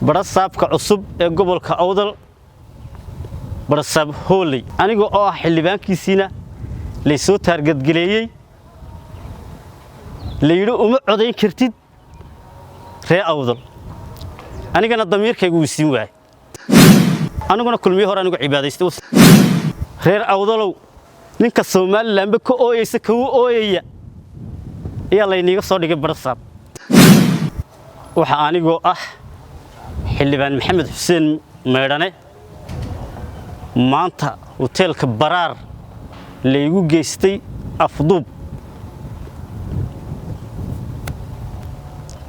Barasaabka cusub ee gobolka Awdal, Barasaab Hooley, aniga oo ah xildhibaankiisiina laysoo target-gareeyey, la yidhi uma codayn kartid ree Awdal. Anigana damiirkaygu wuu siin waayay. Aniguna Kulmiye hore anigu cibaadaystay. Reer Awdalow, ninka Somalilandba ka ooyeysa kagu ooyaya ayaa layniiga soo dhigay barasaab. Waxaa anigoo ah Xildhibaan Maxamed Xuseen Maydhane maanta hoteelka Baraar laygu geystay afduub,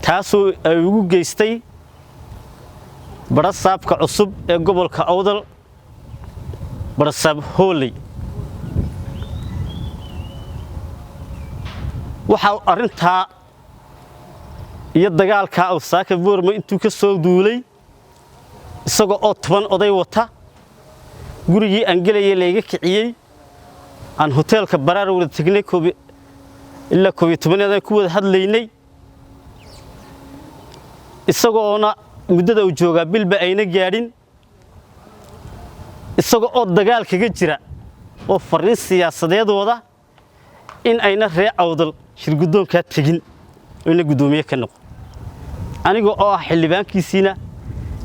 taasoo ay ugu geystay barasaabka cusub ee gobolka Awdal, Barasaab Hooley. Waxaa arrintaa iyo dagaalkaa Awsaaka Boorma intuu ka soo duulay isagoo oo 10 oday wata, gurigii aan gelayay layga kiciyey, aan hoteelka Baraar wada tegnay, ilaa 11aad aan ku wada hadlaynay, isagoona muddada uu joogaa bilba ayna gaadhin, isaga oo dagaal kaga jira oo farriin siyaasadeed wada in ayna ree Awdal shirguddoonkaa tegin oo ina guddoomiye ka noqon, aniga oo ah xildhibaankiisiina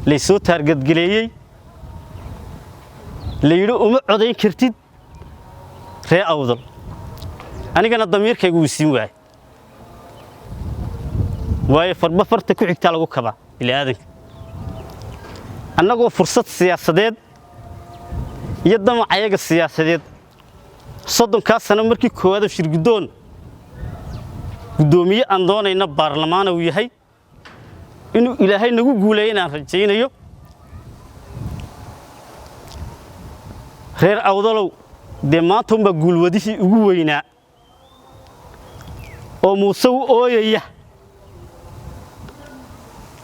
laysoo target-gareeyey, la yidhi uma codayn kartid ree Awdal. Anigana damiirkaygu wuu siin waayay, waayo farba farta ku xigtaa lagu kabaa bini'aadanka. Annagoo fursad siyaasadeed iyo damacayaga siyaasadeed 30-kaa sano markii koowaad shirguddoon guddoomiye aan doonayna baarlamaana uu yahay, inuu Ilaahay nagu guuleeyo inaan rajaynayo. Reer Awdalow, dee maanta unbaa guulwadihii ugu weynaa oo Muuse u ooyaya.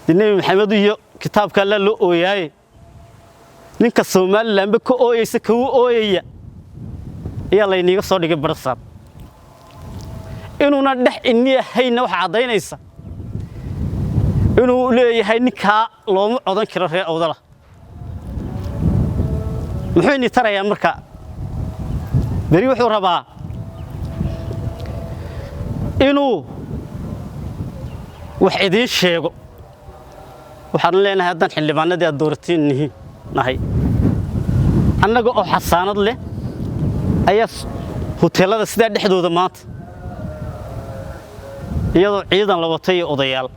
Dee Nebi Maxamed iyo kitaabka Allaa loo ooyaaye, ninka Somalilandba ka ooyeysa kagu ooyaya ayaa layniiga soo dhigay barasaab. Inuuna dhex inni ahaynna waxaa caddaynaysa inuu leeyahay ninkaa looma codan karo reer Awdala. Muxuu ini tarayaa marka? Beri wuxuu rabaa inuu wax idiin sheego. Waxaan leenahay haddaan xildhibaanadii aad dooratiin nihi nahay, annaga oo xasaanad leh ayaa huteelada sidaa dhexdooda maanta iyadoo ciidan la watay iyo odayaal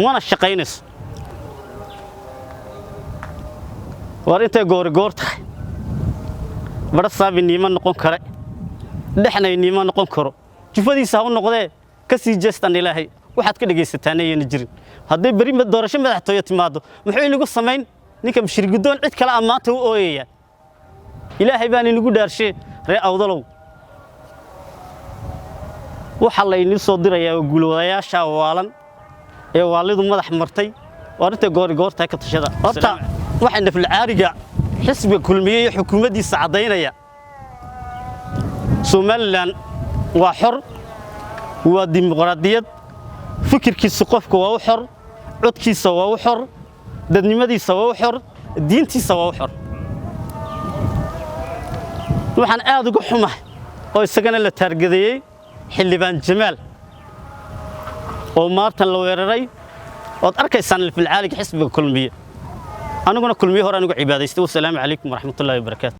mana shaqaynayso. Waar intay goori goor tahay, barasaabi niima noqon kare, dhexna niima noqon karo, jufadiisa ha u noqdee ka sii jeestan. Ilaahay waxaad ka dhagaysataana ayayna jirin. Hadday beri doorasho madaxtooye timaado, muxuu inagu samayn ninka shirguddoon cid kale ammaanta u ooyaya? Ilaahay baan inagu dhaarshee, ree Awdalow, waxaa laynii soo dirayaa guulwadayaasha waalan ee waalidu madax martay. Waa arintay goori goortahay ka tashada. Horta waxaa naflacaariga xisbiga Kulmiye iyo xukuumaddiisa caddaynaya Somaliland waa xor, waa dimuqraadiyad. Fikirkiisa qofka waa u xor, codkiisa waa u xor, dadnimadiisa waa u xor, diintiisa waa u xor. Waxaan aad uga xumahay oo isagana la target-gareeyey Xildhibaan Jamaal oo maartan la weeraray, ood arkaysaan filcaaliga xisbiga Kulmiye. Aniguna Kulmiye hore anigu cibaadaystay. Wasalaamu calaykum waraxmatullahi wabarakaatu.